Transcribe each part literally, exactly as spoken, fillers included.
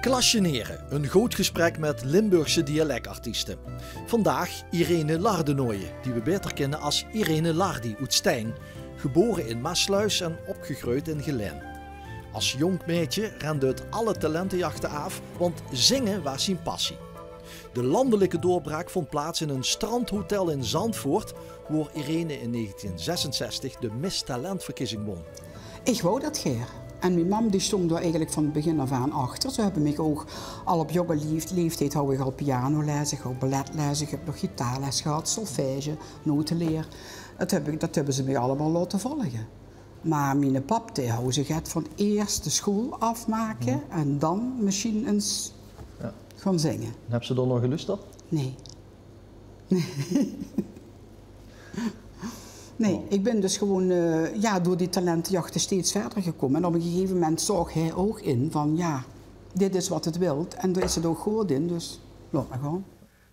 Klasjenere, een good gesprek met Limburgse dialekartieste. Vandaag Irene Lardenooijen, die we beter kennen als Irene Lardi oet Stein. Gebore in Maasluis en opgegreujd in Gelaen. Als jong meidje rende het alle talentenjachten af, want zingen was zien passie. De landelijke doorbraak vond plaats in een strandhotel in Zandvoort, waar Irene in negentien zesenzestig de Miss Talentverkiezing won. Ich wou det gaer. En mien mam die stóng dao eigelik van 't begin aaf aan achter. Ze höbbe mich ouch al op jónge leef-, leeftied hou ich al pianoles, ich hou balletles, ich höb nog gitaarles gehad, solfège, noteleer. Det höb ich, det höbbe ze mich allemaol laote volge. Mer miene pap, dae hou zich ech van iers de school aafmake en dan mesjien ins gaon zinge. En höbs se dao nog geluusterd? Nae. Nae, ich bin dus gewoon, eh, jao, door die talentenjachte steeds verder gekómme. En op ein gegeve moment zoog hae ouch in van, jao, dit is wat het wilt. En dao is het ouch good in, dus laot mer gaon.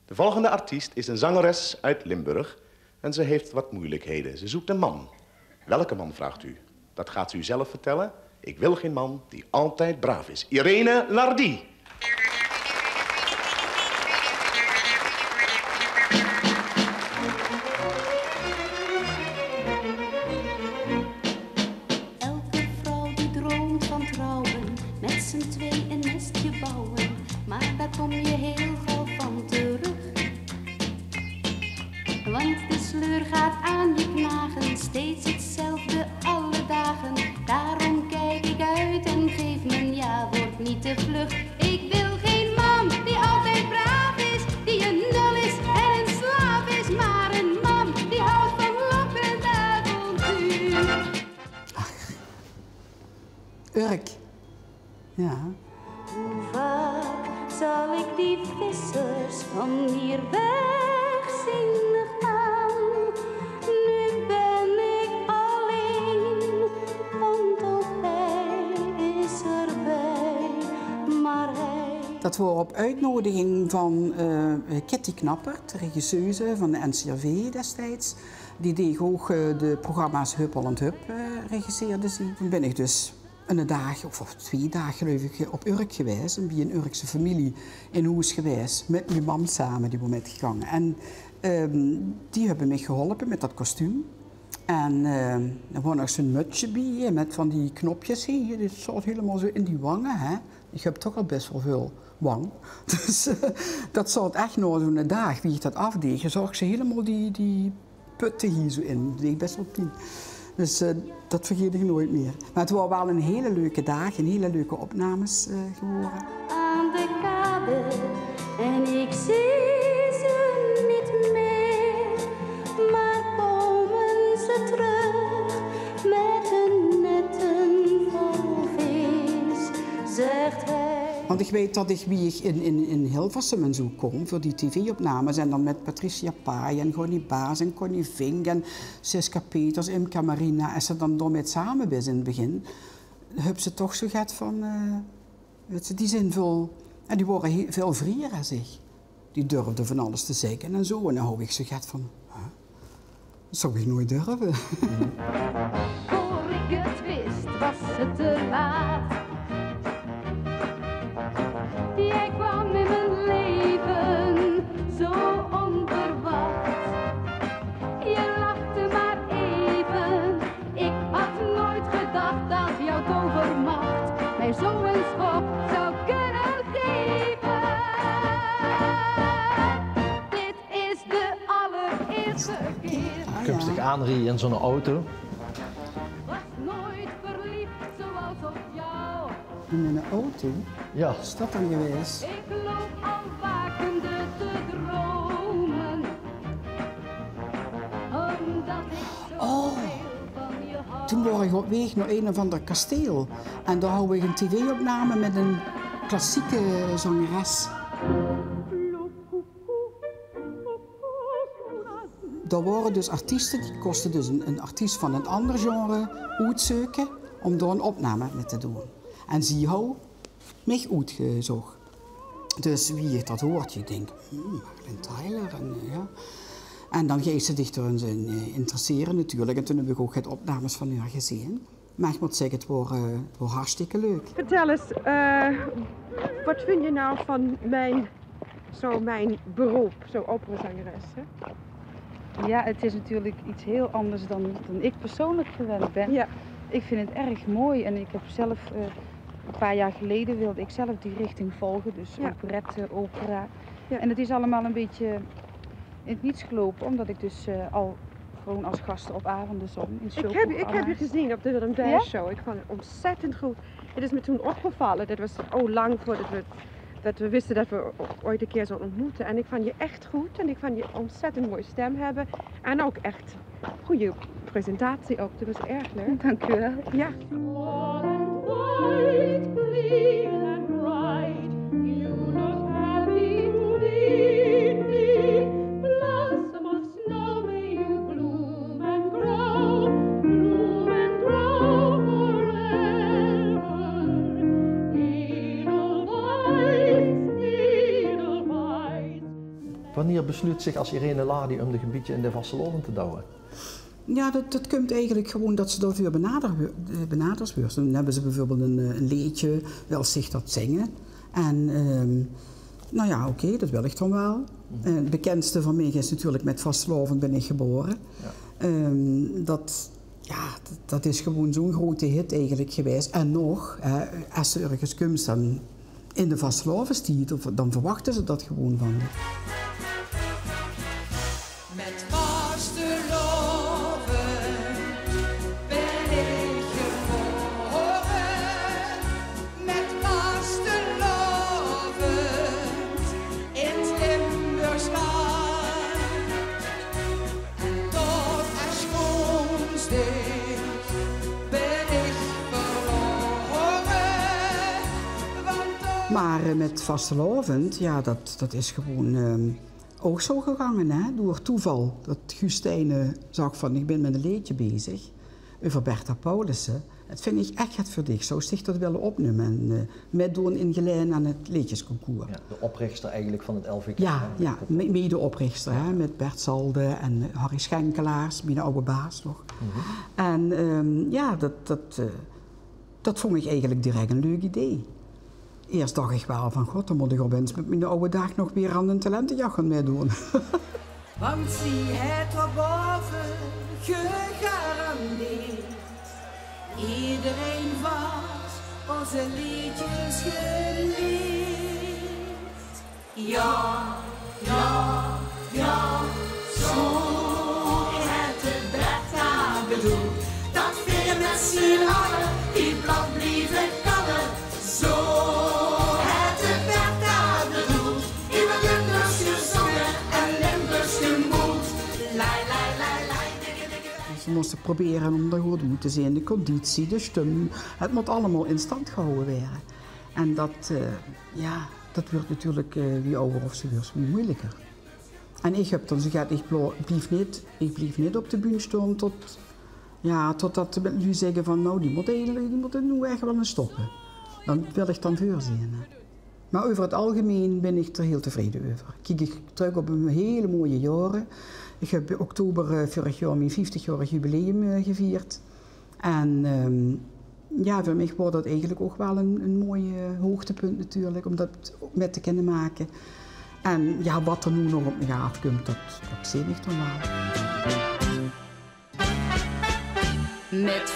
De volgende artiest is een zangeres uit Limburg en ze heeft wat moeilijkheden. Ze zoekt een man. Welke man, vraagt u? Dat gaat ze u zelf vertellen. Ik wil geen man die altijd braaf is. Irene Lardi. Elke vrouw die droomt van trouwen, met z'n twee een nestje bouwen, maar daar kom je heel gauw van terug. Want de sleur gaat aan je knagen, steeds hetzelfde, alle dagen. Daarom kijk ik uit en geef mijn jawoord niet te vlug. Ik wil geen man die altijd braaf is, die een nul is en een slaaf is, maar een man die houdt van lokkend avontuur. Urk. Jao. Hoe vaak zal ik die vissers van hier weg zien gaan? Nu ben ik alleen, want ook hij is erbij, maar hij... Dat waor op oetneudiging van, eh, Ketty Knappert, de regisseuse van de N C R V destijds. Die deeg ouch, eh, de programma's Hup Holland Hup, eh, regisseerde zie. Toen bin ich dus 'nen daag, of, of twie daag, geluif ich, op Urk gewaes en bie 'n Urkse femilie in hoes gewaes, mit mien mam same, die waor mitgegange. En, ehm, die höbbe mich geholpe mit dat kostuum. En, ehm, d'r waor nog zoe'n mutsje bie, hè, mit van die knopjes, hè, dit zaot hielemaol zoe in die wange, hè. Ich höb toch al bès waal väöl wang. Dus, eh, dat zaot ech nao zoe'n daag, wie ich dat aafdeeg, zaog ich ze hielemaol die, die putte hie zoe in. Deeg bès waal pien. Dus, eh, dat vergeet ich noeit mie. Mer 't waor waal 'n hele leuke daag, 'n hele leuke opnames, eh, gewore. Aan de kade en ik zie ze niet meer, maar komen ze terug met hun netten vol vis, zegt hij. Want ich weit dat ich, wie ich in, in, in Hilversum en zoe kóm veur die tv-opnames en dan mit Patricia Pai en Gonnie Baas en Connie Vink en Siska Peters, Imca Marina, es se dan dao mit same bis in 't begin, höbs se toch zoe get van, eh, wèts se, die zeen väöl, en die waore hie-, väöl vrier es ich. Die durfde van alles te zègke en zoe. En dan hou ich zoe get van, hè? Dat zou ich noeit durve. Voor ik het wist, was het te laat. Jij kwam in mijn leven zo onverwacht. Je lachte maar even. Ik had nooit gedacht dat jouw tovermacht mij zo een schop zou kunnen geven. Dit is de allereerste keer. Kums dich aanrieje in zoe'n auto? Was nooit verliefd zoals op jou. In 'n auto? Jao. Is dat dan gewaes? Ik loop al wakende te dromen. Omdat ik zoveel van je hou. Oh. Toen waor ich op waeg nao ein of anger kasteel. En dao hou ich 'n tv-opname mit 'n klassieke zangeres. Dao waore dus artieste, die kóste dus 'n, 'n artiest van 'n anger genre oetzeuke óm dao 'n opname mit te doon. En zie hou mich oetgezóch. Dus wie ich dat hoort, ich dink, hm, Marilyn Tyler, en, eh, jao. En dan geis se dich d'r ins in, eh, interessere natuurlik. En toen höb ich ouch get opnames van häör gezeen. Mer ich mót zègke, 't waor, eh, 't waor hartstikke leuk. Vertel eens, eh, Wat vinj je nou van mijn, zo mijn beroep, zo operazangeres, hè? Ja, het is natuurlijk iets heel anders dan, dan ik persoonlijk gewend ben. Ja. Ik vind het erg mooi en ik heb zelf, eh, een paar jaar geleden wilde ik zelf die richting volgen. Dus Ja. Operette, opera. Ja. En het is allemaal een beetje in het niets gelopen, omdat ik dus eh, al gewoon als gasten op avonden zong in Ik heb, ik heb je showprogramma's. Gezien op de Willem Ja? Dijs Show. Ik vond het ontzettend goed. Het is me toen opgevallen. Dat was al lang voordat we, dat we wisten dat we ooit een keer zouden ontmoeten. En ik vond je echt goed. En ik vond je ontzettend mooie stem hebben. En ook echt goede presentatie ook. Dat was erg leuk. Dank u wel. Ja. Small and white, clean and bright, you look happy to meet me. Blossom of snow, may you bloom and grow, bloom and grow forever. Edelweiss, Edelweiss. Wanneer besluut zich als Irene Lardy om dich e bietje in de vastelaovend te douwe? Ja, dat, dat kump eigelik gewoen dat ze daoveur benader-, eh, benaderd wuurt. Dan hebbe ze beveurbeeld ein, eh, ein leedje, wils dich dat zinge? En, ehm, nou ja, oké, dat wil ich dan waal. Eh, 't bekendste van mich is natuurlik Mit vastelaovend bin ich gebore. Ehm, dat, ja, dat, dat is gewoen zoe'n groete hit eigelik gewaes. En nog, hè, es se örges kums, dan in de vastelaovestied, of, dan verwachte ze dat gewoen van dich. Mit vastelaovend bin ich gebore, mit vastelaovend in 't Limburgs land. En toch es woonsdig bin ich verlore, want toch... Maar eh, mit vastelaovend, ja, dat, dat is gewoen ehm, ouch zo gegange, hè, door toeval. Dat Guustijne zag van: ich bin mit e leedje bezig euver Bertha Paulussen. Dat vinj ich ech get veur dich. Zous dich dat wille opnumme en eh, mitdoon in Gelaen aan 't leedjesconcours? Ja, de oprichter eigenlijk van het L V K. Ja, hè? ja, me- mede-oprichter, hè, mit Bert Salden en eh, Harry Schenkelaars, miene awwe baas nog. En ehm, ja, dat, dat, eh, dat vong ich eigelik direk ein leuk idee. Iers dach ich waal van: god, dan mót ich opeins mit miene awwe daag nog weer aan ein talentejach gaon mitdoon. Want zie het d'r bove gegarandeerd. Iedereen vast ózze leedjes geleerd. Ja, ja, ja, zo het de Bertha bedoeld. Dat veer mit zien alle die plat blieve kalle. Zo het de Bertha bedoeld. Immers Limburgs gezonge en Limburgs gemoeld. Lai, lai, lai, lai, dikke, dikke, lai. Ze móste probere om d'r good oet te zeen. De conditie, de stum, het mót allemaol in stand gehawwe waere. En dat, eh, ja, dat wuurt natuurlik, eh, wie awwer of se wuurs, wie meujelieker. En ich höb dan zoe get, ich blo- blief neet, ich blief neet op de bühne staon tot, ja, totdat de luuj zègke van: nou, die mót eigelik, die mót noe ech waal ins stoppe. Dan wil ich dan veur zeen, hè. Maar euver 't algemeen bin ich d'r hiel tevrede euver. Kiek ich trök op ein hiel mooie jaore. Ich höb in oktober eh, veurig jaor mien vieftigjaorig jubileum eh, gevierd. En ehm, ja, veur mich waor dat eigelik ouch waal ein, ein mooi eh, hoogtepunt natuurlik, om dat mit te kinne make. En ja, wat d'r noe nog op mich aafkump, dat, dat zeen ich dan waal. Mit